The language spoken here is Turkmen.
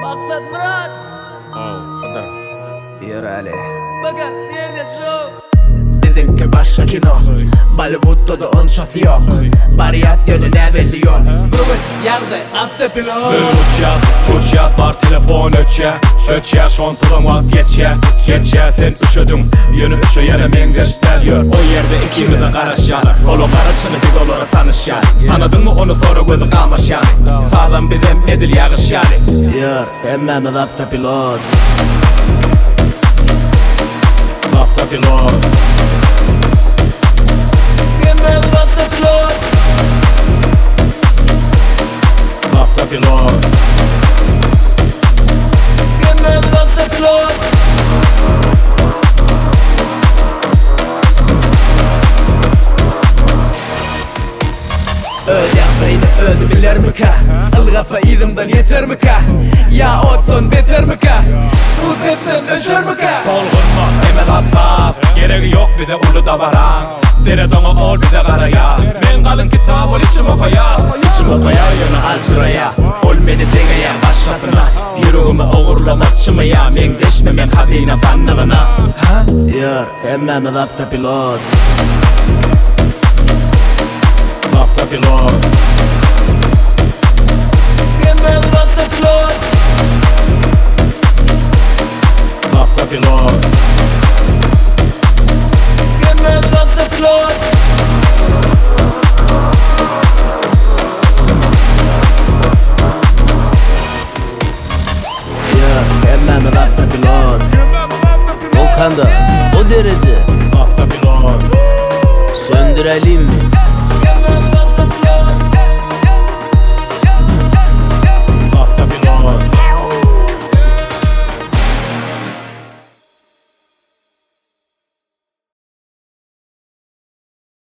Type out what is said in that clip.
Maksat Myrat. Ow, Hydyr. Ýöräli. Baga, nirde şou? Biziňki başga kino. Bollywoodda-da onçasy ýok. Barýas ýöne näbelli ýol. Bu gün Ýagdaý awtopilot. Biz uçýas, uçýas bar telefon öçýä, öçýä şonsuzam wagt geçýä, geçýä sen üşediň, ýöne üşeýäne meňzeş däl ýör o ýerde ikimize garaşýalar. Ola garaşyny biz olara tanyşýaly. Tanadyňmy ony sora gözi gamaşýany. Sazam bizem edil ýagyş ýaly. Ýör, hemmämiz awtopilot. Awtopilot. Hemmämiz awtopilot. Awtopilot. Hemmämiz awtopilot. Öz ýagdaýyny özi bilermikä? Ylgasa yzymdan ýetermikä? Ýa otdan betermikä? Suw sepsem öçermikä? Tolgunma, hemme zat saz Geregi ýok bize uly dabaraň Seret oňa ol bize garaýa Men galyň kitap ol içim okaýa Içim okaýar ýöne aljyraýa Ol meni deňeýär başgasyna Ýüregimi ogurlamakçymy ýa Meňzeşmi men hazyna sandygyna Hä? Ýör, hemmämiz awtopilot. Awtopilot. Hemmämiz awtopilot. Awtopilot.